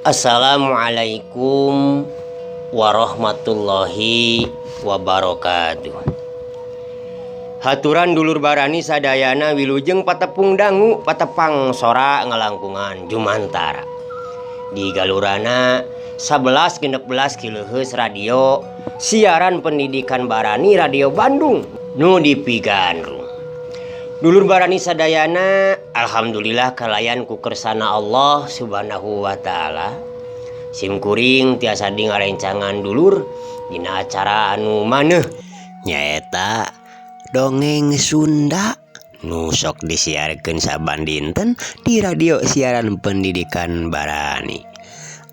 Assalamualaikum warahmatullahi wabarakatuh. Haturan dulur barani sadayana wilujeng patepung dangu patepang sora ngalangkungan jumantara. Di galurana 1116 kilohertz radio siaran pendidikan Barani Radio Bandung nu dipigandrung. Dulur barani sadayana, alhamdulillah kalayan ku kersana Allah Subhanahu wa taala. Simkuring tiasa di ngarencangan dulur dina acara anu maneh nyaeta dongeng Sunda nu sok disiarkeun saban dinten di radio siaran pendidikan Barani.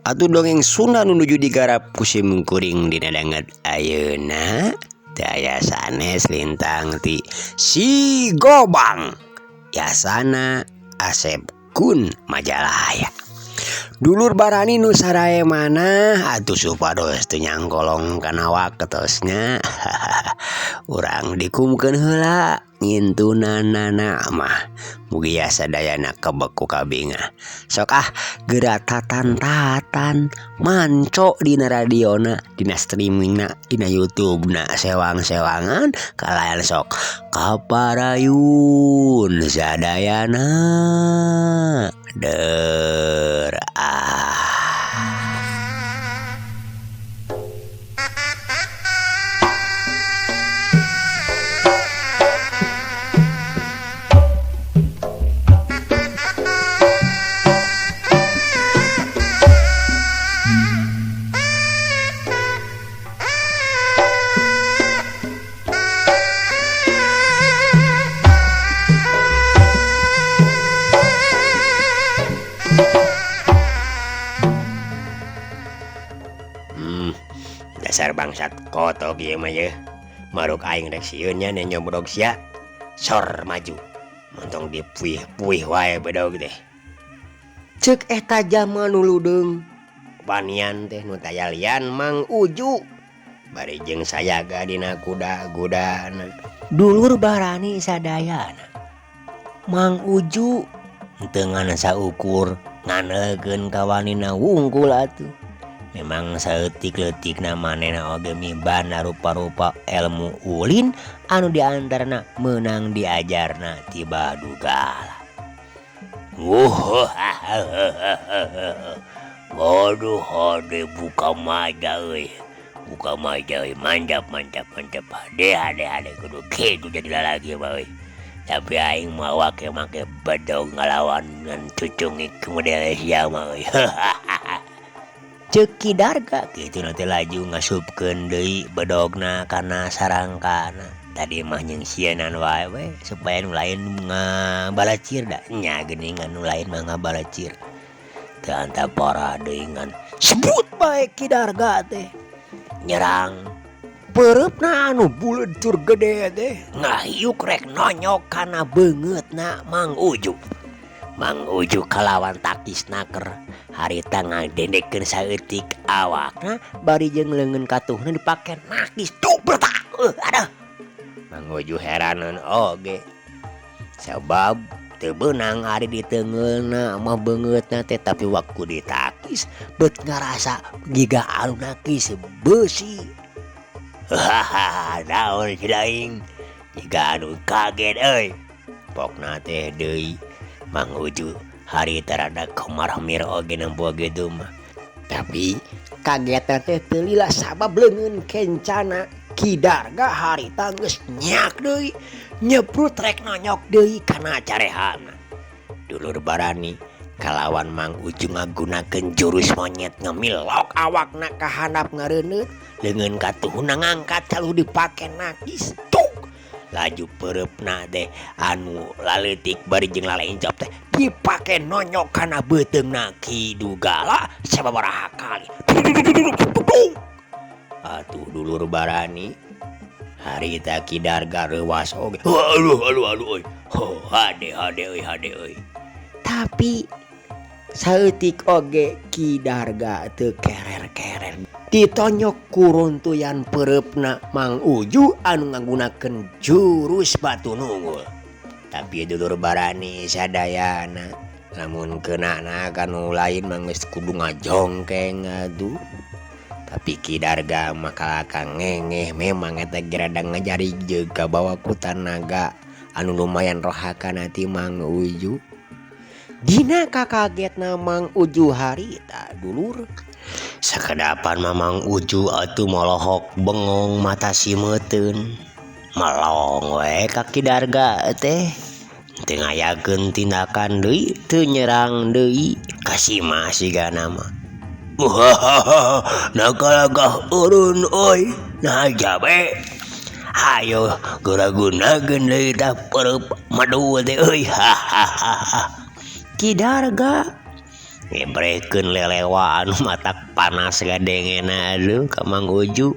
Atuh dongeng Sunda nu nuju digarap ku simkuring dina danget ayeuna teu aya sanes lintang ti Si Gobang Yasana Asep Kun Majalaya. Dulur barani nu sarae mana atuh supados teu nyangkolong kana waktosna. Urang dikumkeun heula ngintunanana mah mugi sadayana kebek ku kabingah. Sok ah geura tatan-tatan manco dina radiona, dina streamingna, dina YouTubena sewang-sewangan kalayan sok kaparayun sadayana. Der ah. Dasar bangsat kotok ieu mah yeuh. Maruk aing rek sieun nya nyobrog sia. Sor maju. Montong dipuih-puih wae bedog teh. Ceuk eta jalma nu ludeung. Wanian teh nu taya lian Mang Uju. Bari jeung sayaga dina kuda-kudana. Dulur barani sadayana. Mang Uju teu ngan saukur nganeukeun kawanina wungkul atuh. Memang saeutik-leutikna manehna oge mibanda rupa-rupa ilmu ulin anu diantarana meunang diajarna ti badugala. Waduh hade buka maja euy. Buka maja euy, mantap mantap mantap. Hade hade hade kudu kitu jadi lalaki mah euy. Tapi aing mah wake make bedog ngalawan ngan cucungik model sia mah euy. Ceuk Ki Darga kitu na teh laju ngasupkeun deui bedogna kana sarangkana. Tadi mah nyeusieunan wae we supaya nu lain ngabalacir da nya geuningan nu lain mah ngabalacir. Teu antapara deui ngan sebut bae Ki Darga teh nyerang. Peureupna anu buleud tur gede teh ngahiuk rek nonyok kana beungeutna Mang Uju. Mang Uju kalawan taktis naker harita ngadendekeun saeutik awakna bari jeung leungeun katuhna dipake nakis dubretak. Aduh. Mang Uju heraneun oge. Sabab teu beunang ari diteungeulna mah beungeutna teh tapi waktu ditakis beut ngarasa jiga anu nakis beusi. Hahaha, naon si aing jiga anu kaget euy. Pokna teh deui Mang Uju harita rada komarmir oge nempo kitu mah. Tapi kagetna teh teu lila sabab leungeun kencana Ki Darga harita geus nyak deui nyeprut rek nonyok deui kana carehana. Dulur barani Kalawan Mang Uju ngagunakeun jurus monyet ngemilok awakna ka handap ngareuneuh leungeun katuhuna ngangkat caluh dipake nakis tuk laju peureupna teh anu laleutik bari jeung lalencop teh dipake nonyok kana beuteungna Ki Dugala sababaraha kali. Atuh dulur barani harita Ki Darga reuwas oge. Aduh aduh aduh euy. Hade hade euy hade euy. Tapi saeutik oge Ki Darga teu kerer-kerer. Ditonyok kuruntuyan peureupna Mang Uju anu ngagunakeun jurus batu nunggul. Tapi dulur barani sadayana lamun keunana kanu lain mah geus kudu ngajongkeng atuh. Tapi Ki Darga mah kalakah ngengeh memang eta ge rada ngajarig jeung kabawa ku tanaga anu lumayan rohakana ti Mang Uju. Dina kakagetna Mang Uju harita dulur. Sakedapan mah Mang Uju atuh molohok bengong mata simeuteun. Melong we ka Ki Darga teh. Teu ngayakeun tindakan deui, teu nyerang deui, kasima sigana mah. Nakalakah urun euy, nah jabe. Hayo geura gunakeun deui tah peureub madu teh euy. Ki Darga ngebrekeun lelewa anu matak panas gadengena aduh ka Mang Uju.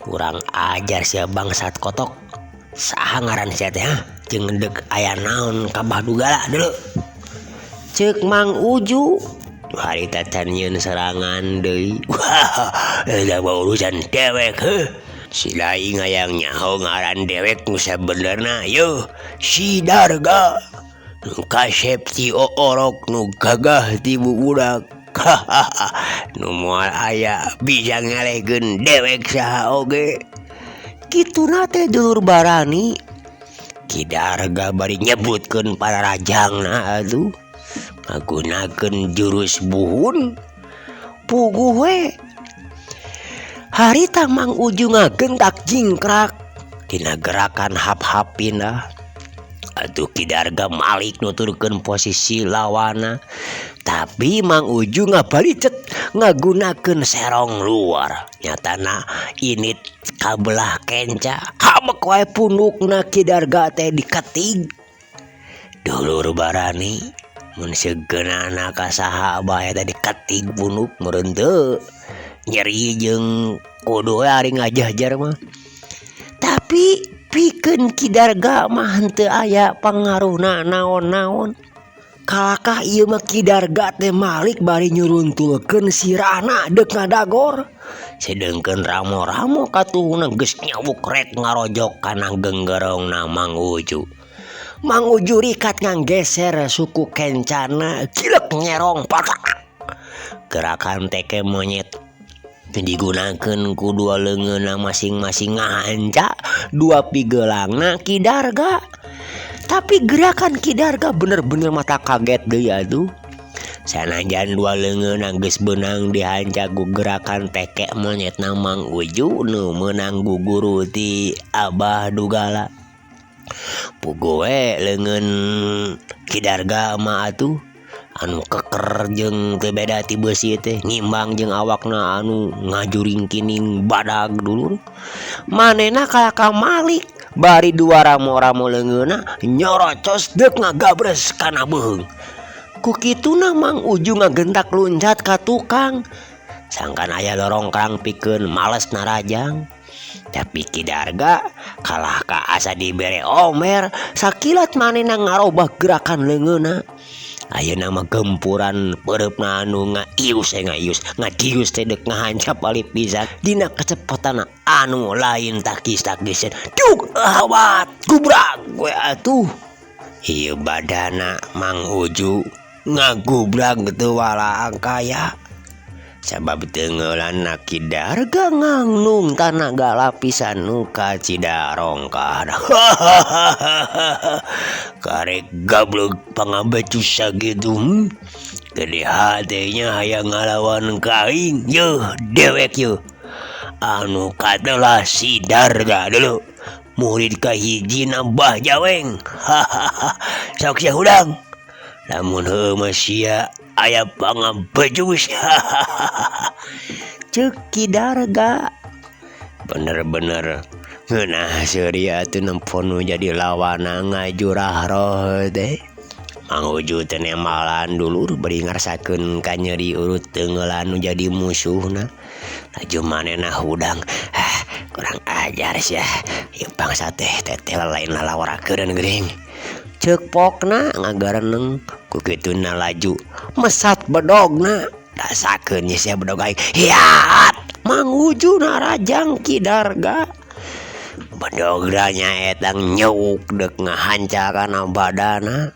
Kurang ajar sia bangsat kotok. Saha ngaran sia teh hah? Jeung deuk aya naon ka Bah Dugala deuleu. Ceuk Mang Uju harita can nyieun serangan deui. Eta mah urusan dewek heuh. Si laing hayang nyaho ngaran dewek nu sabenerna yeuh si Darga. Nu kasep ti oorok nu gagah ti bubudak. Nu moal aya bisa ngalehkeun dewek saha oge. Kituna teh dulur barani. Ki Darga bari nyebutkeun pararajangna atuh. Ngagunakeun jurus buhun puguh we. Harita Mang Uju ngagentak jingkrak dina gerakan hap-hap pindah. Atuh Ki Darga malik nuturkeun posisi lawana. Tapi Mang Uju ngabalicet ngagunakeun serong luar. Nyatana init kabelah kenca hamek wae pundukna Ki Darga teh diketig. Dulur barani mun seugeunana ka saha bae teh diketig punduk meureun teu nyeri jeung kudu we ari ngajahjar mah. Tapi pikeun Ki Darga mah henteu aya pangaruhna naon-naon. Kalakah ieu mah Ki Darga teh malik bari nyuruntulkeun sirahna deuk ngadagor. Sedengkeun ramo-ramo katuhuna geus nyawuk rek ngarojok kana genggerongna Mang Uju. Mang Uju rikat nganggeser suku kencana gilek nyerong patak. Gerakan teke monyet digunakeun ku dua leungeunna masing-masing ngahanca dua pigeulangna Ki Darga. Tapi gerakan Ki Darga bener-bener mata kaget deui atuh. Sanajan dua leungeunna geus beunang dihanca ku gerakan teke monyetna Mang Uju nu meunang guguru ti Abah Dugala. Puguh we leungeun Ki Darga mah atuh anu keker jeung teu beda ti beusi teh ngimbang jeung awakna anu ngajuring kining badag dulur. Manehna kalakah malik bari dua ramo-ramo leungeunna nyorocos deuk ngagabres kana beuheung. Ku kituna Mang Uju ngagentak luncat ka tukang. Sangkan aya lorongkrang pikeun males narajang. Tapi Ki Darga kalah ka asa dibere omer sakilat manehna ngarobah gerakan leungeunna. Ayeuna mah gempuran peureupna anu ngaius ngaius ngadius teh deuk ngahancap alip pisan dina kecepatan anu lain takis-takiseun. Duk awat gubrak we atuh. Ieu badana Mang Uju ngagubrak teu walaang kaya. Sabab teunggeulanna Ki Darga ngangnung tanaga lapisan nu kacida rongkah. Karek gableg pangabecus sakitu. Gede hatenya hayang ngalawan ka aing yeuh dewek yeuh. Anu katelah si Darga dulu. Murid kahijina Bah Jaweng. Sok sia hudang. Lamun heueuh mah sia aya pangabejus. Ceuk Ki Darga bener-bener ngeunah seuri atuh nempo nu jadi lawana ngajurah roh teh. Mang Uju teh nembalan dulur bari ngarasakeun kanyeri urut teunggeulan nu jadi musuhna. Laju manehna hudang, ah kurang ajar sia, ieu bangsa teh teteh lain lalawakeun geuning. Ceuk pokna ngagareneng ku kituna laju mesat bedogna. Rasakeun nya sia bedog aing. Hiat Mang Uju narajang Ki Darga. Bedogna nyaeta nyewuk deuk ngahanca kana badana.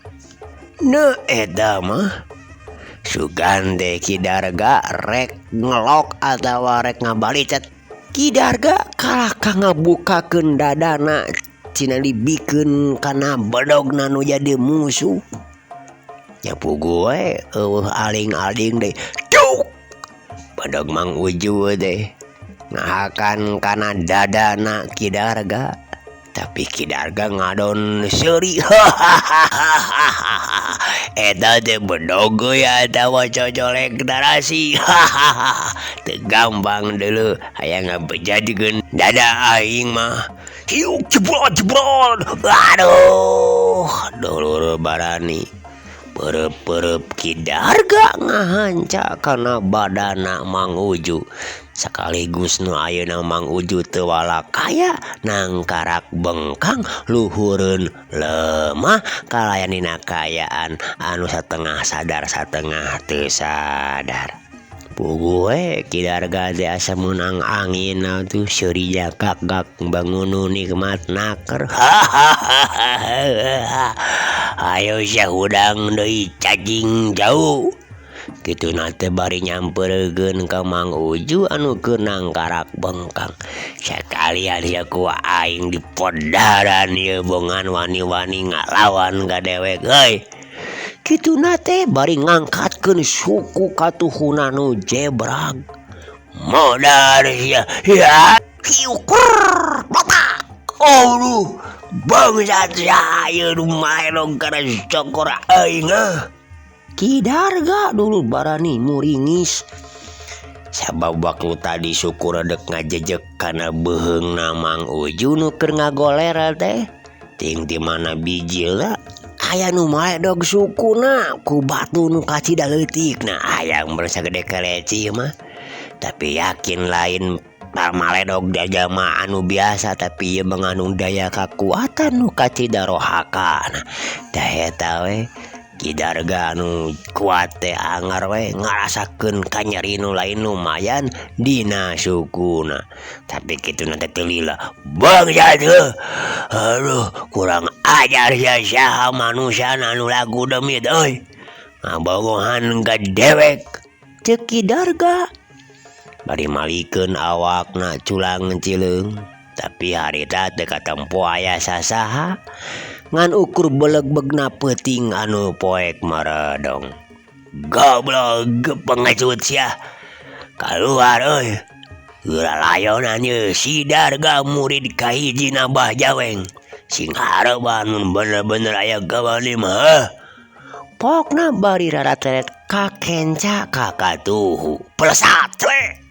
Ne eta mah sugan teh Ki Darga rek ngelok atawa rek ngabalicet. Ki Darga kalah ka ngabukakeun dadana cina dibikeun kana bedogna nu jadi musuh. Nya puguh we eueuh aling-aling deui. Cuk! Bedog Mang Uju teh ngahakan kana dadana Ki Darga. Tapi Ki Darga ngadon seuri. Eta teh bedog euy atawa cocolek darasi. Teu gampang deuleu hayang ngabejadikeun dada aing mah. Hiuk jebrot jebrot. Aduh, dulur barani. Perep-perep Ki Darga ngahanca kana badana Mang Uju. Sekaligus nu ayeuna Mang Uju teu walakaya nangkarak bengkang luhureun lemah kalayan dina kaayaan anu satengah sadar satengah teu sadar. Puguh we Ki Darga teh asa meunang angin atuh seuri gak-gak bangun nikmat naker. Ayo sia hudang deui cacing jauh. Kituna teh bari nyamperkeun ka Mang Uju anu keur nangkarak bengkang. Sakalian sia ku aing dipodaran ieu bongan wani-wani ngalawan ka dewek euy. Kituna teh bari ngangkatkeun suku katuhuna nu jebrag. Modar sia. Ya hiukur botak. Aduh, bangsat sia ieu nu maelong kana cokor aing ah. Ki Darga dulu barani muringis. Sabab waktu tadi syukur dek ngajejek kana beuheungna Mang Uju nu keur ngagoler teh. Ting di mana bijilna aya nu maledog sukuna ku batu nu kacida leutikna hayang merasa gede keleci mah. Tapi yakin lain maledog jajama anu biasa tapi ieu mengandung daya kakuatan nu kacida rohakana. Tah eta we Ki Darga anu kuat teh angar we ngarasakeun kanyeri nu lain lumayan dina sukuna. Tapi kituna teh teu lila. Bangsat heuh. Aduh, kurang ajar sia saha manusiana anu lagu demit euy. Ngabogohan ka dewek. Ceuk Ki Darga. Bari malikeun awakna culang cileung. Tapi harita teu katempo aya sasaha. Ngan ukur belegbegna peuting anu poek maredong. Goblog pengecut sia. Kaluar euy. Geura layonan ieu si Darga murid kahiji Abah Jaweng. Sing hareuban mun bener-bener aya kawani mah. Pokna bari rarateret kakenca ka katuhu. Plesat we.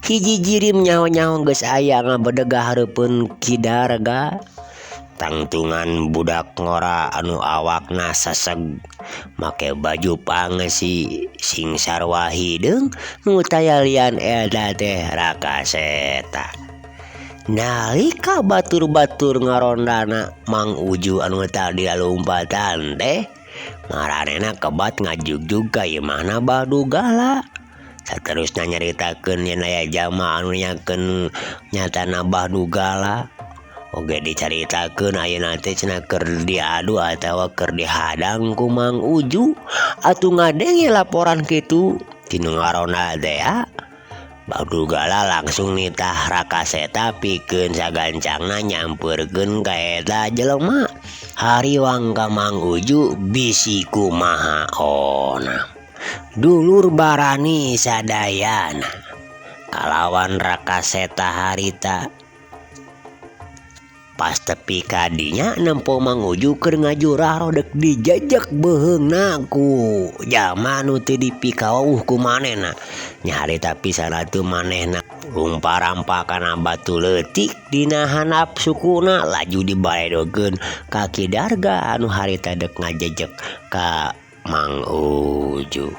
Hiji jirim nyaho-nyaho geus aya ngabedegah hareupeun Ki Darga. Tangtungan budak ngora anu awakna seseg make baju pangesi sing sarua hideung nu taya lian eta teh Rakaseta. Nalika batur-batur ngarondana Mang Uju anu tadi lalumpatan teh maranehna kebat ngajugjug ka imahna Badugala. Saterusna nyaritakeun yen aya jama anu nyakeun nyatana Badugala. Oge dicaritakeun ayeuna teh cenah keur diadu atawa keur dihadang ku Mang Uju. Atuh ngadenge laporan kitu tinu ngaronda teh Badugala langsung nitah Rakaseta pikeun sagancangna nyampeurkeun ka eta jelema. Hariwang ka Mang Uju bisi kumaha ona. Dulur barani sadayana kalawan Rakaseta harita. Pas tepi ka dinya nempo Mang Uju keur ngajurah rodek dijejek beuheungna ku jalma nu teu dipikawauh ku manehna. Nyarita pisan atuh manehna rumpa-rampa kana batu leutik dina handap sukuna laju dibaredokeun ka Ki Darga anu harita deuk ngajejek ka Mang Uju.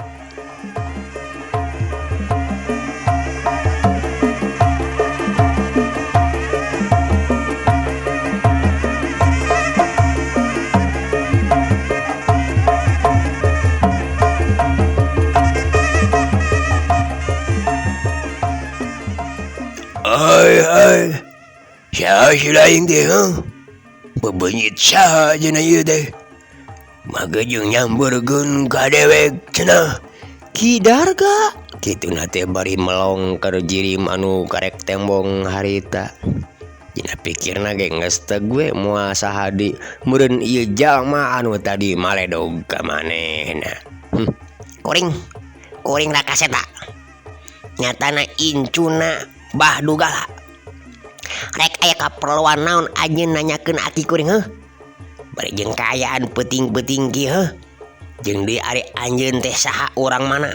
Ai ai, saha si laing teh heuh? Bebenyit saha cenah ieu teh? Mage jeung nyamberkeun ka dewek cenah. Ki Darga kituna teh bari melong keur jirim anu karek tembong harita. Dina pikirna ge geus teu we moal saha deui meureun ieu jalma anu tadi maledog ka manehna. Kuring, kuring rakaseta. Nyatana incuna Bah Dugala. Rek aya kaperluan naon anjeun nanyakeun aki kuring heuh? Bari jeung kaayaan peuting-peuting kieu heuh. Jeung deui ari anjeun teh saha urang mana?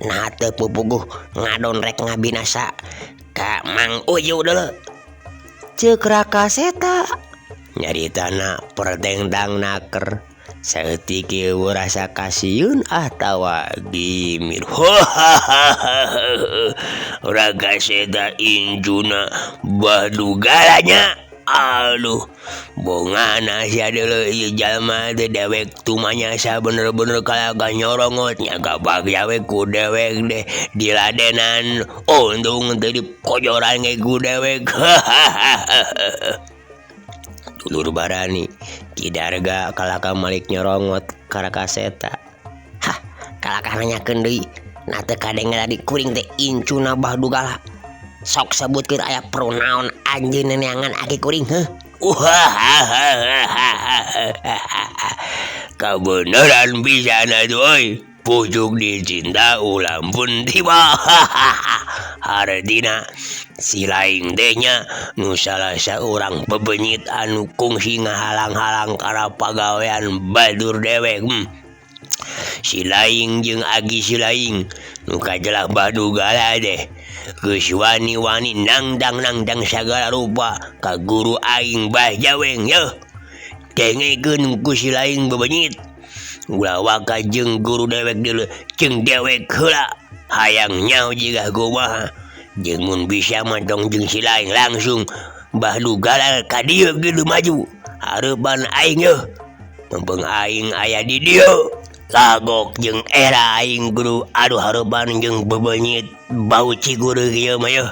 Nah teu pupuguh ngadon rek ngabinasa ka Mang Uju deuleu. Ceuk Rakaseta nyaritana pertengtang naker. Saeutik ieu rasa kasieun atawa gimir. Rakaseta incuna Bah Dugalanya. Aduh, bongana sia deuleu ieu jalma teh dewek tumanya sa bener-bener kalaka nyorongot nya kabagja we ku dewek deh diladenan untung teu dikojoran ge ku dewek. Dulur barani Ki Darga kalaka malik nyorongot ka Rakaseta. Hah, kalaka nanyakeun deui. Nah teu kadenge tadi kuring teh incuna Bah Dugala. Sok sebutkeun aya perlu naon anjeun neneangan aki kuring heuh. Kabeneran pisan atuh euy. Pucuk dicinta ulam pun tiba. Hartina si laing teh nya nu salah saurang bebenyit anu kungsi ngahalang-halang kana pagawean batur dewek. Si laing jeung agi si laing nu kajelah Bah Dugala teh geus wani-wani nangdang-nangdang sagala rupa ka guru aing Bah Jaweng yeuh. Dengekeun ku si laing bebenyit. Ulah waka jeung guru dewek deuleu jeung dewek heula hayang nyaho jiga kumaha. Jeung mun bisa mah tong jeung si laing langsung Bah Dugala ka dieu geuleuh maju. Hareupan aing yeuh. Mumpung aing aya di dieu. Kagok jeung era aing guru aduh hareupan jeung bebenyit bau cigureung ieu mah yeuh.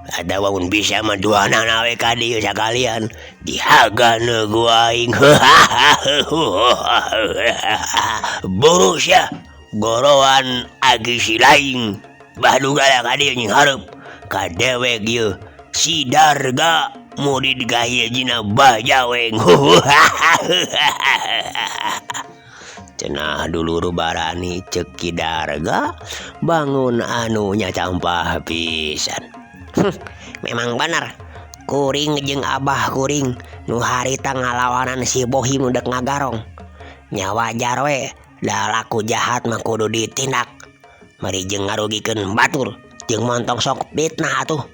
Atawa mun bisa mah duanana we ka dieu sakalian dihagana ku aing. Buru sia gorowan agi si laing Bah Dugala ka dieu nying hareup ka dewek ieu si Darga murid kahijina Bah Jaweng. Cenah dulur barani ceuk Ki Darga bangun anu nya campah pisan. Memang bener kuring jeung abah kuring nu harita ngalawanan si Bohim dek ngagarong. Nya wajar we da laku jahat mah kudu ditindak. Mari jeung ngarugikeun batur jeung montong sok fitnah atuh.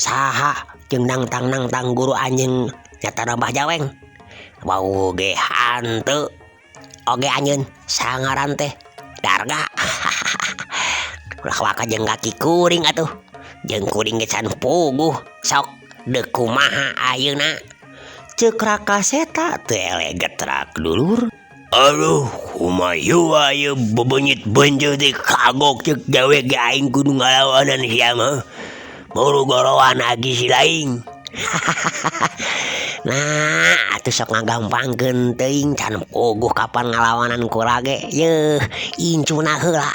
Saha jeung nangtang-nangtang guru anjeun nyata Bah Jaweng. Wau ge hanteu oge anjeun sangaran teh Darga. Ulah waka jeung kaki kuring atuh. Jeung kuring ge can puguh sok deuk kumaha ayeuna. Ceuk Rakaseta teu eleh getrak dulur. Aduh, kumaha ieu bebenyit benjeu teh kagok ceuk dewek ge aing kudu ngalawanan sia mah. Buru gorowan agi si laing. Nah, atuh sok ngagampangkeun teuing can puguh kapan ngalawanan kurage. Yeuh, incuna heula.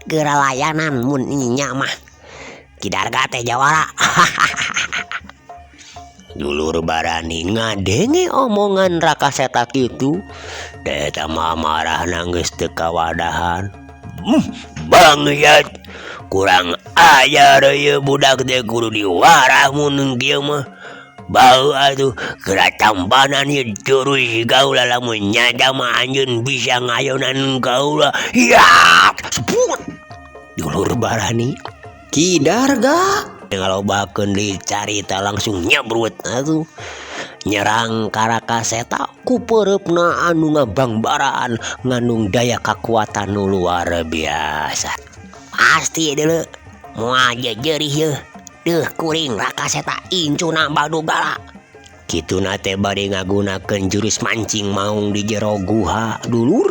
Geura layanan mun nya mah. Ki Darga teh jawara. Dulur barani ngadenge omongan Rakaseta kitu, eta mah marahna geus teu kawadahan. Bangsat, kurang ajar ieu budak teh kudu diwarah mun kieu mah. Bau atuh geura tambanan ieu jurus kaula lamun nyata mah anjeun bisa ngayonan kaula. Yak sebut. Dulur barani Ki Darga ngalobakeun deui carita langsung nyebrut atuh. Nyerang ka Raka Seta ku peureupna anu ngabangbaraan ngandung daya kakuatan nu luar biasa. Pasti deuleu moal jejerih yeuh. Deuh kuring Raka Seta incuna badugala. Kituna teh bari ngagunakeun jurus mancing maung di jero guha dulur.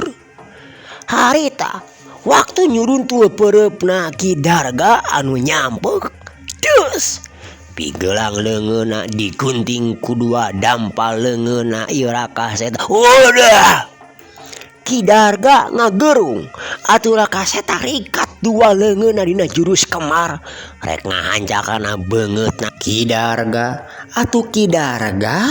Harita waktu nyuruntul peureupna Ki Darga anu nyampek deus. Pigelang leungeunna digunting ku dua dampal leungeunna ieu Raka Seta. Udah. Ki Darga ngagerung atuh Raka Seta rikat dua leungeunna dina jurus kemar rek ngahancakana beungeutna Ki Darga. Atuh Ki Darga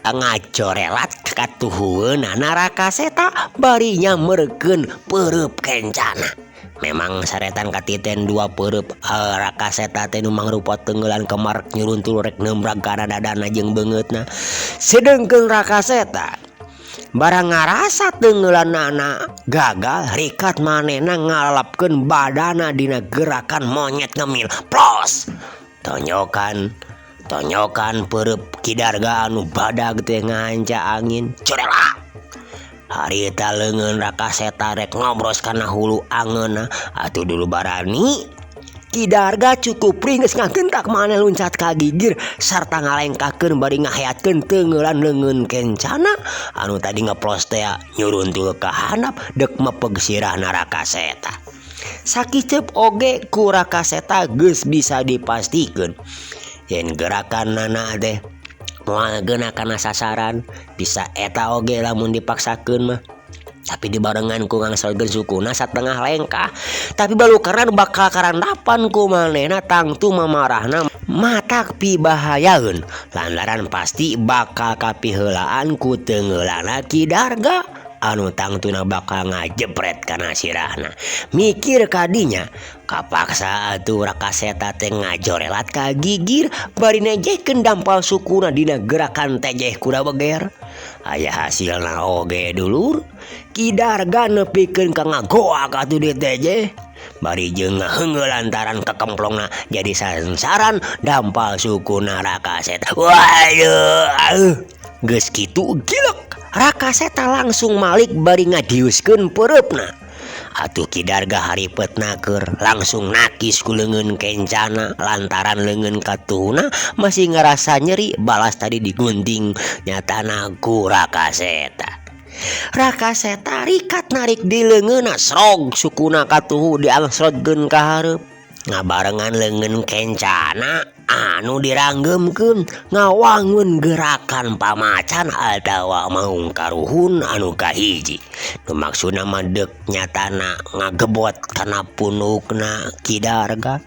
ngacorelat katuhueunana Raka Seta bari nyamerkeun peureub kencana. Memang saretan katiten dua peureub Raka Seta teh nu mangrupa tenggelan kemar nyuruntul rek nembrag kana dadana jeung beungeutna. Sedengkeun Raka Seta barang ngarasa tenggelanana gagal rikat manehna ngalalapkeun badana dina gerakan monyet ngemil. Plos. Tonyokan tonyokan peureub Ki Darga anu badag teh nganca angin. Curela. Harita leungeun Raka Seta rek ngobros kana hulu angeunna atuh dulu barani Ki Darga cukup ringgeus ngagentak maneh luncat ka gigir sarta ngalengkakeun bari ngaheatkeun teungeulan leungeun kencana anu tadi ngeplos teh nyuruntul ka handap deuk mepeg sirahna Raka Seta. Sakiceup oge ku Raka Seta geus bisa dipastikeun yen gerakan nana teh moal geuna kana sasaran bisa eta oge lamun dipaksakeun mah. Tapi dibarengan ku ngangselkeun sukuna satengah lengkah. Tapi balukarna bakal karandapan ku manehna tangtu mamarahna matak pibahayaeun lantaran pasti bakal kapiheulaan ku teungeulana Ki Darga anu tangtuna bakal ngajepret kana sirahna. Mikir kadinya kapaksa atuh Raka Seta teh ngajorelat ka gigir bari nejehkeun dampal sukuna dina gerakan tejeh kuda beger. Aya hasilna oge dulur. Ki Darga nepikeun ka ngagoak atuh di tejeh bari jeung ngaheunggeul lantaran kekemplongna jadi sansaran dampal sukuna Raka Seta. Waduh, geus kitu gilek Raka Seta langsung malik bari ngadiuskeun peureupna. Atuh Ki Darga haripetna keur langsung nakis ku leungeun kencana lantaran leungeun katuhuna masih ngarasa nyeri balas tadi digunting nyatana ku Raka Seta. Raka Seta rikat narik di leungeunna srog sukuna katuhu diangsrodkeun ka hareup. Ngabarengan leungeun kencana anu diranggeumkeun ngawangun gerakan pamacan atawa maung karuhun anu kahiji. Nu maksudna mah deuk nyatana ngagebot kana punukna Ki Darga.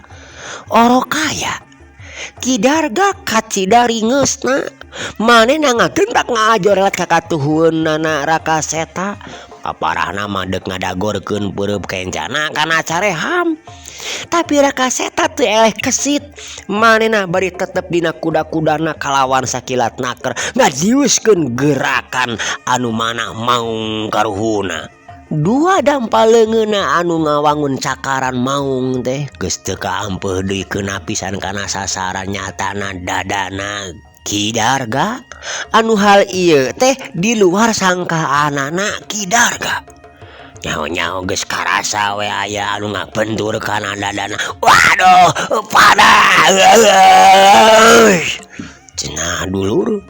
Orokaya Ki Darga kacida ringeusna manehna ngagentak ngajorelat ka katuhueunana Raka Seta. Paparahna mah deuk ngadagorkeun peureub kencana kana careham. Tapi Raka Seta teu eleh kesit. Manehna bari tetep dina kuda-kudana kalawan sakilat naker ngadiuskeun gerakan anu mana maung karuhuna. Dua dampal leungeunna anu ngawangun cakaran maung teh geus teu kaampeuh deui keuna pisan kana sasaran nyatana dadana Ki Darga. Anu hal ieu teh di luar sangkaanana Ki Darga. Nyaho-nyaho geus karasa we aya anu ngabentur kana dadana. Waduh, panas. Cenah dulur.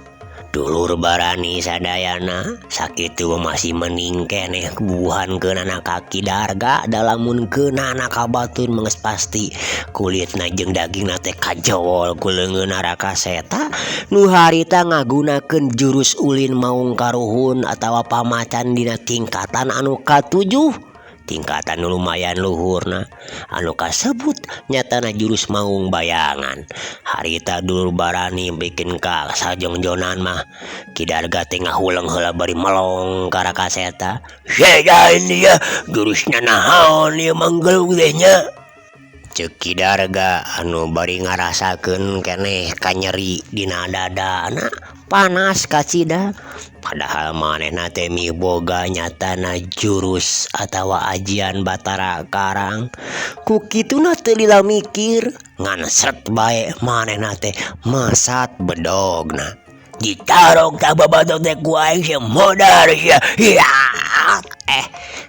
Dulur barani sadayana sakitu masih mending keneh bubuhan keunana ka Ki Darga dalamun keunana ka batur geus pasti kulitna jeung dagingna teh kajewol ku leungeunna Raka Seta nu harita ngagunakeun jurus ulin maung karuhun atawa pamacan dina tingkatan anu katujuh. Tingkatan nu lumayan luhurna anu kasebut nyatana jurus maung bayangan. Harita dulur barani bikin ka sajongjonan mah Ki Darga teh ngahuleng heula bari melong ka Raka Seta. Sejain ieu jurusna naon ieu manggelung teh nya. Ceuk Ki Darga anu bari ngarasakeun keneh kanyeri dina dadana panas kacida padahal manehna teh miboga nyatana jurus atawa ajian Batara Karang ku kituna teu lila mikir ngan sret bae manehna teh masat bedogna ditarong ka babadog teh ku aing sia modar sia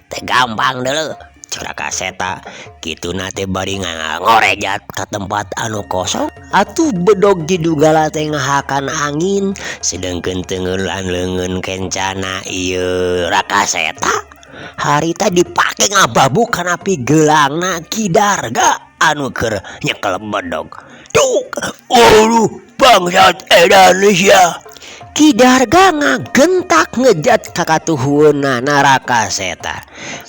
teh gampang deuleu Raka Seta kituna teh bari ngorejat ka tempat anu kosong atuh bedog Ki Dugala teh ngahakan angin sedengkeun teunggeulan leungeun kencana ieu Raka Seta harita dipake ngababuk kana pigelangna Ki Darga anu keur nyekel bedog duk aduh bangsat edan sia Ki Darga ngagentak ngejat ka katuhueunana Raka Seta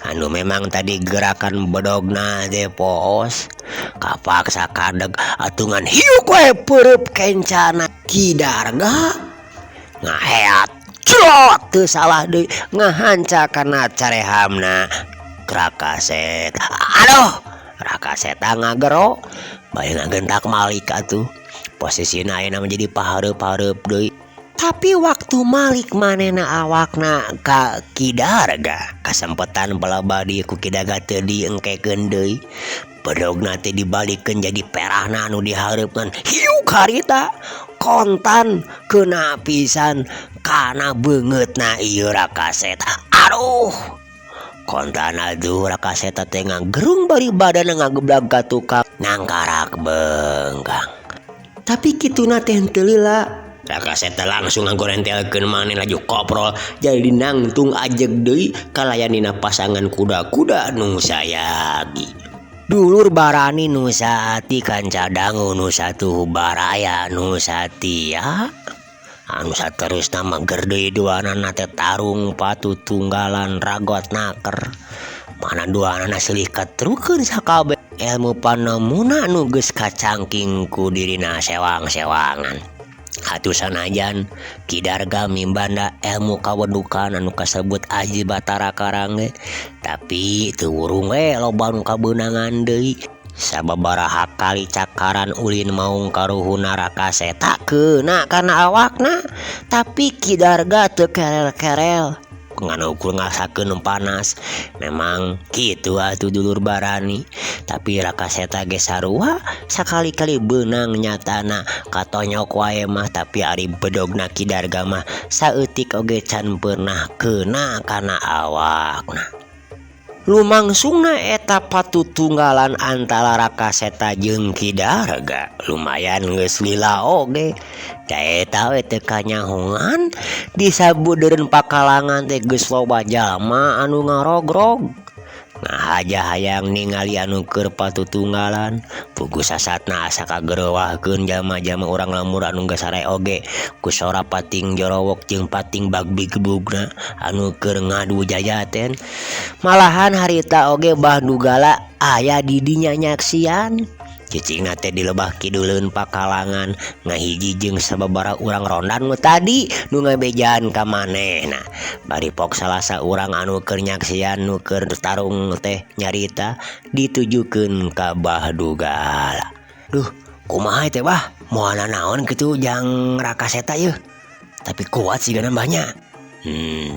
anu memang tadi gerakan bedogna teh poos kapaksa kadeg atungan hiuk we peureub kencana Ki Darga ngaheat crot teu salah deui ngahanca kana carehamna Raka Seta aduh Raka Seta ngagero bae ngagentak malik atuh posisina ayeuna menjadi pahareup-hareup deui. Tapi waktu malik manehna awakna ka Ki Darga kasempetan balabadi ku Ki Darga teu diengkekeun deui bedogna teh dibalikeun jadi perahna anu dihareupeun hiuk harita kontan keuna pisan kana beungeutna ieu Raka Seta aduh kontan atuh Raka Seta teh ngagerung bari badanna ngageblag ka tukang nangkarak beungkang tapi kituna teh henteu lila Raka Seta langsung ngagorentelkeun maneh laju koprol jadi nangtung ajeg deui kalayan dina pasangan kuda-kuda nu sayagi. Dulur barani nu saati kanca dangu nu satuhu baraya nu satia anu saterusna mah deui duanana teh tarung patutunggalan ragot naker mana duanana silih katrukeun sakabeh ilmu panemuna nu geus kacangking ku dirina sewang-sewangan. Atuh sanajan Ki Darga mimbanda ilmu kawedukan anu kasebut Aji Batara Karang ge tapi teu wurung we loba nu kabeunangan deui sababaraha kali cakaran ulin maung karuhuna Raka Seta keuna kana awakna tapi Ki Darga teu kerel-kerel ngan ukur ngarasakeun panas memang kitu atuh dulur barani tapi Raka Seta ge sarua sakali-kali beunang nyatana katonyok wae mah tapi ari bedogna Ki Darga mah saeutik oge can pernah keuna kana awakna. Lumangsungna eta patutunggalan antara Raka Seta jeung Ki Darga lumayan geus lila oge da eta we teu kanyahungan di sabudeureun pakalangan teh geus loba jalma anu ngarogrog ngahaja hayang ningali anu keur patutunggalan puguh sasatna asa kagerewahkeun jalma-jalma urang lembur anu geus sare oge ku sora pating jorowok jeung pating bagbigbugna anu keur ngadu jajaten malahan harita oge Bah Dugala aya di dinya nyaksian cicingna teh di lebah kiduleun pakalangan ngahiji jeung sababaraha urang rondan nu tadi nu ngabejaan ka manehna bari pok salah saurang anu keur nyaksian nu keur tarung teh nyarita ditujukeun ka Bah Dugala. Duh kumaha teh bah moal nanaon kitu jang Raka Seta yeuh tapi kuat sigana banyak.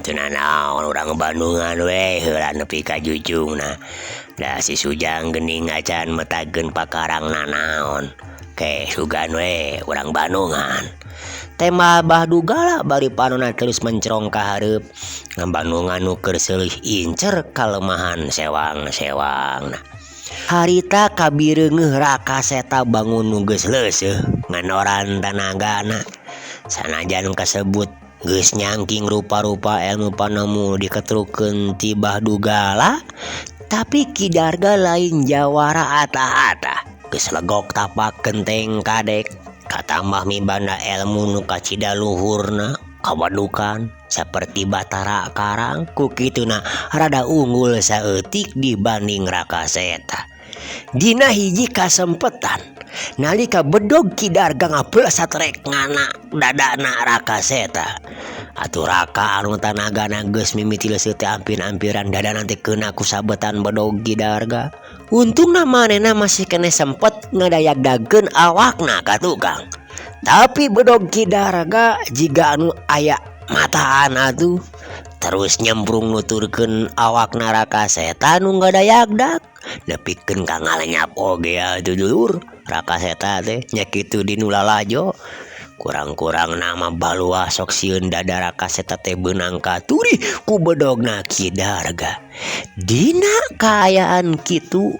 Teu nanaon urang Bandungan we heula nepi ka jujungna. Da si Sujang geuning acan metageun pakarang nanaon. Ke sugan we urang Bandungan. Tema Bah Dugala bari panona terus mencerong ka hareup. Ngabandungan nu keur seuleuh incer kalemahan sewang-sewangna. Harita kabireungeuh Raka Seta bangun nu geus leuseuh nganoran tanagana. Sanajan kasebut geus nyangking rupa-rupa ilmu panemu diketrukeun ti Bah Dugala tapi Ki Darga lain jawara atah-atah geus legok tapak genteng kadek katambah mibanda ilmu nu kacida luhurna kawadukan saperti Batara Karang ku kituna rada unggul saeutik dibanding Raka Seta. Dina hiji kasempetan nalika bedog Ki Darga ngapelesat rek ngana dadana Raka Seta. Atuh raka anu tanagana geus mimiti leuseut teh ampir-ampiran dadana teh keuna ku sabetan bedog Ki Darga. Untungna manehna masih keneh sempet ngadayagdagkeun awakna ka tukang. Tapi bedog Ki Darga jiga anu aya mataan atuh terus nyemprung nuturkeun awakna Raka Seta nu ngadayagdag nepikeun ka ngalenyap oge atuh dulur. Raka Seta teh nya kitu di nu lalajo. Kurang-kurang nama baluah sok sieun dada Raka Seta teh beunang katurih ku bedogna Ki Darga. Dina kaayaan kitu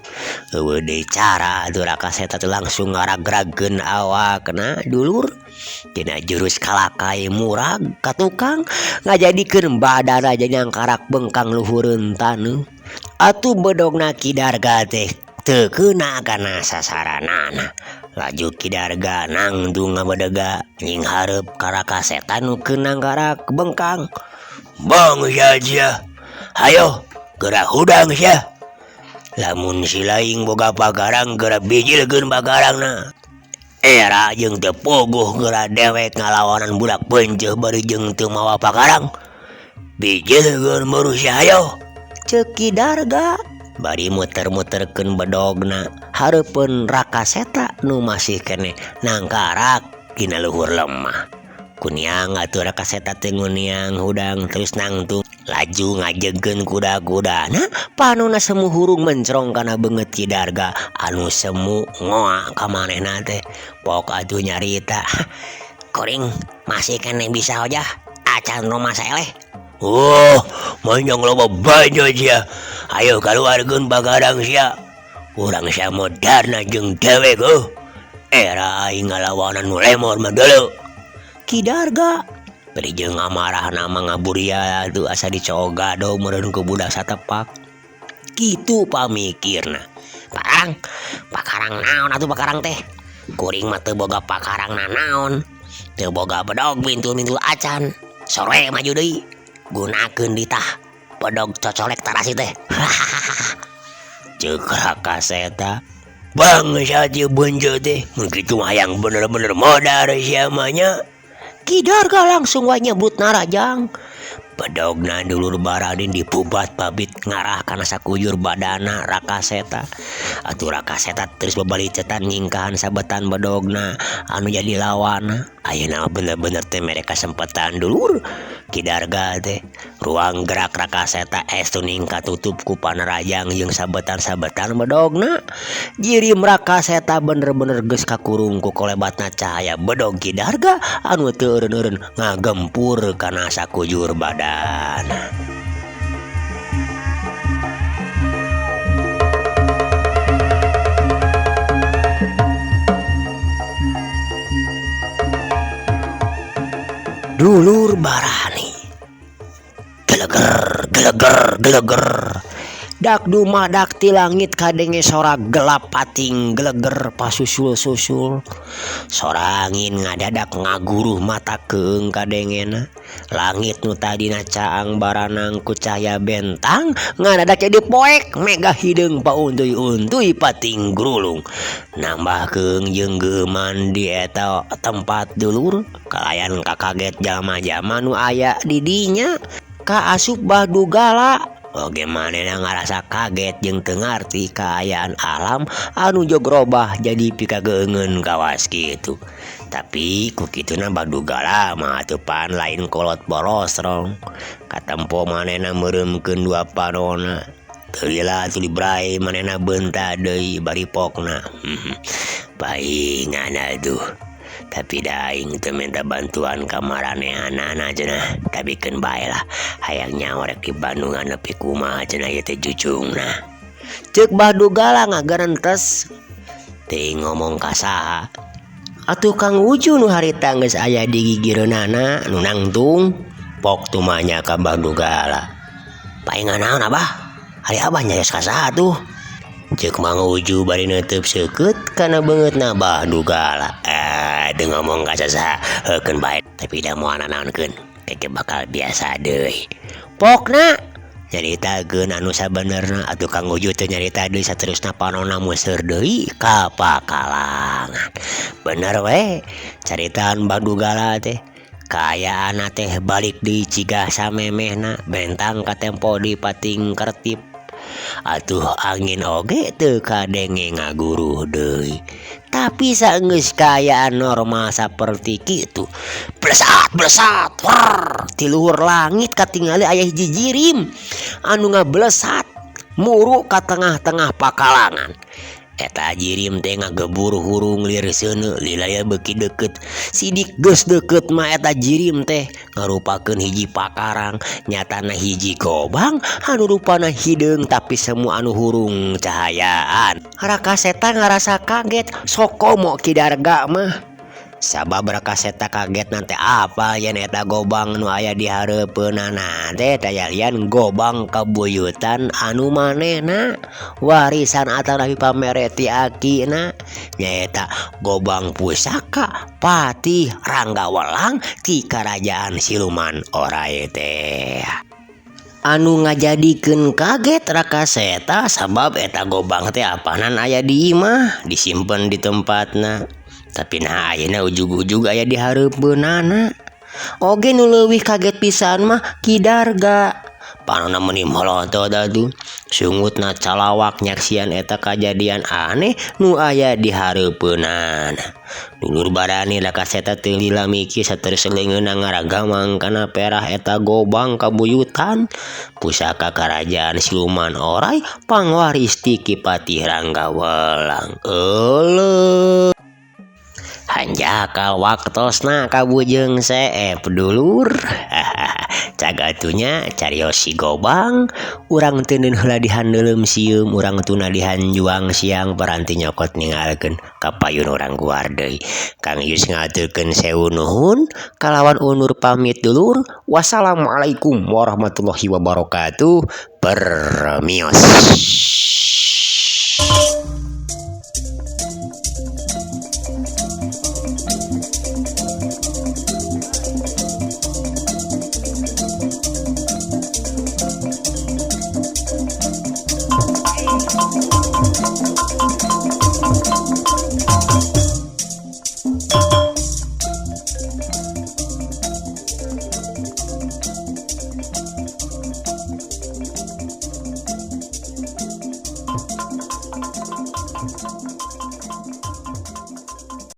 eueuh deui cara atuh Raka Seta teh langsung ngaragragkeun awakna dulur. Dina jurus kalakai murag ka tukang ngajadikeun badana nyangkarak bengkang luhureun taneuh. Atuh bedogna Ki Darga teh teu keuna kana sasaranana. Laju Ki Darga nangtung ngabedega nyinghareup ka Raka Seta nu keun nangkarak bengkang. Bangsa sia, hayo geura hudang sia. Lamun si laing boga pagarang geura bijilkeun pagarangna. Era jeung teu puguh geura dewek ngalawanan budak penceuh bari jeung teu mawa pagarang. Bijilkeun buru sia hayo. Ceuk Ki Darga bari muter-muterkeun bedogna hareupeun Raka Seta nu masih keneh nangkarak dina luhur lemah. Kuniang atuh Raka Seta teh nguniang hudang terus nangtung laju ngajegkeun kuda-kudana panonna semu hurung mencrong kana beungeut Ki Darga anu semu ngoa ka manehna teh. Pok atuh nyarita, kuring masih keneh bisa hojah acan rumasa eleh. Oh, manyang loba banyak sia. Ayo kaluarkeun bagarang sia. Urang sia modarna jeung dewek heuh. Era aing ngalawanan nu lemor mah deuleu. Ki Darga bari jeung amarahna mah ngaburia atuh asa dicogado meureun ku budak satepak. Kitu pamikirna. Pakarang, pakarang naon atuh pakarang teh? Kuring mah teu boga pakarang nanaon. Teu boga bedog mintul-mintul acan. Sore maju deui. Gunakeun ditah bedog cocolek tarasi teh. Ceuk Raka Seta. Bangsa ieu beunceut teh mun kitu mah hayang bener-bener modar sia mah nya. Ki Darga langsung wae nyebut narajang. Bedogna dulur baradin dipubat babit ngarah kana sakujur badana Raka Seta. Atuh Raka Seta terus babalicetan nyingkahan sabetan bedogna anu jadi lawanna. Ayeuna bener-bener teh mere kasempatan dulur. Ki Darga teh ruang gerak Raka Seta estu ningkat tutup ku panarajang jeung sabetan-sabetan bedogna. Jirim Raka Seta bener-bener geus kakurung ku kolebatna cahaya bedog Ki Darga anu teu eureun-eureun ngagempur kana sakujur badan. Dulur barani geleger geleger geleger dak dumadak ti langit kadenge sora gelap pating geleger pasusul-susul. Sora angin ngadadak ngaguruh mata keung kadengena. Langit nu tadina caang baranang ku cahaya bentang ngadadak jadi poek mega hideung pauntuy-untuy pating grulung. Nambah keung jeung geuman di eta tempat dulur kalayan kakaget jalma-jalma nu aya di dinya. Kaasup Bah Dugala oge manehna ngarasa kaget jeung teu ngarti kaayaan alam anu jog robah jadi pikageungeun kawas kitu. Tapi ku kituna Bah Dugala mah atuh pan lain kolot borosrong. Katempo manehna meureumkeun dua panonna. Teu lila atuh dibrai manehna beunta deui bari pokna. Paingan atuh. Tapi da aing teu minta bantuan ka maranehanana cenah. Tapi keun bae lah hayang nyaho rek di Bandungan nepi kumaha cenah ieu teh jucungna. Ceuk Bah Dugala ngagerentes. Teuing ngomong ka saha. Atuh Kang Uju nu harita geus aya di gigireunana nu nangtung. Pok tumanya ka Bah Dugala. Paingan naon Abah? Ari Abah nyarios ka saha tuh? Ceuk Mang Uju bari neuteub seukeut kana beungeutna Bah Dugala. Teu ngomong ka sasaha heukeun bae tapi da moal nanaonkeun keke bakal biasa deui. Pokna nyaritakeun anu sabenerna atuh Kang Uju teh nyarita deui saterusna panonna museur deui ka pakalangan. Bener we caritaan Bah Dugala teh. Kaayaan teh balik deui cigah samemehna bentang katempo di pating kertip. Atuh angin oge teu kadenge ngaguruh deui. Tapi saenggeus kaayaan normal saperti kitu, blesat blesat wrrr ti luhur langit katingali aya hiji jirim anu ngablesat muru ka tengah-tengah pakalangan. Eta jirim teh ngagebur hurung lir seuneu lila beuki deukeut. Sidik geus deukeut mah eta jirim teh ngarupakeun hiji pakarang nyatana hiji gobang anu rupana hideung tapi semua anu hurung cahayaan. Raka Seta ngarasa kaget sokomo Ki Darga mah. Sabab Raka Seta kaget nanti apa yen eta gobang nu aya di hareupeunana teh taya lian gobang kabuyutan anu manehna warisan atanapi pamere ti akina nyaeta gobang pusaka Patih Rangga Welang ti Karajaan Siluman Orai teh. Anu ngajadikeun kaget Raka Seta sabab eta gobang teh apanan aya di imah disimpen di tempatna. Tapi nah ayeuna ujug-ujug aya di hareupeunana. Oge nu leuwih kaget pisan mah Ki Darga. Panona meuni molotot atuh. Sungutna calawak nyaksian eta kajadian aneh nu aya di hareupeunana. Dulur barani Raka Seta teu lila mikir saterus leungeunna ngaragamang kana perah eta gobang kabuyutan pusaka Karajaan Siluman Orai pangwaris ti Ki Patih Rangga Welang. Euleuh. Hanjakal waktosna kabujeng seep dulur. Cag atuh nya carios si gobang urang teuneun heula dihandeuleum sieum urang tuna dihanjuang siang paranti nyokot ningalkeun ka payun urang guar deui. Kang Yus ngaturkeun sewu nuhun kalawan undur pamit dulur. Wassalamualaikum warahmatullahi wabarakatuh. Permios.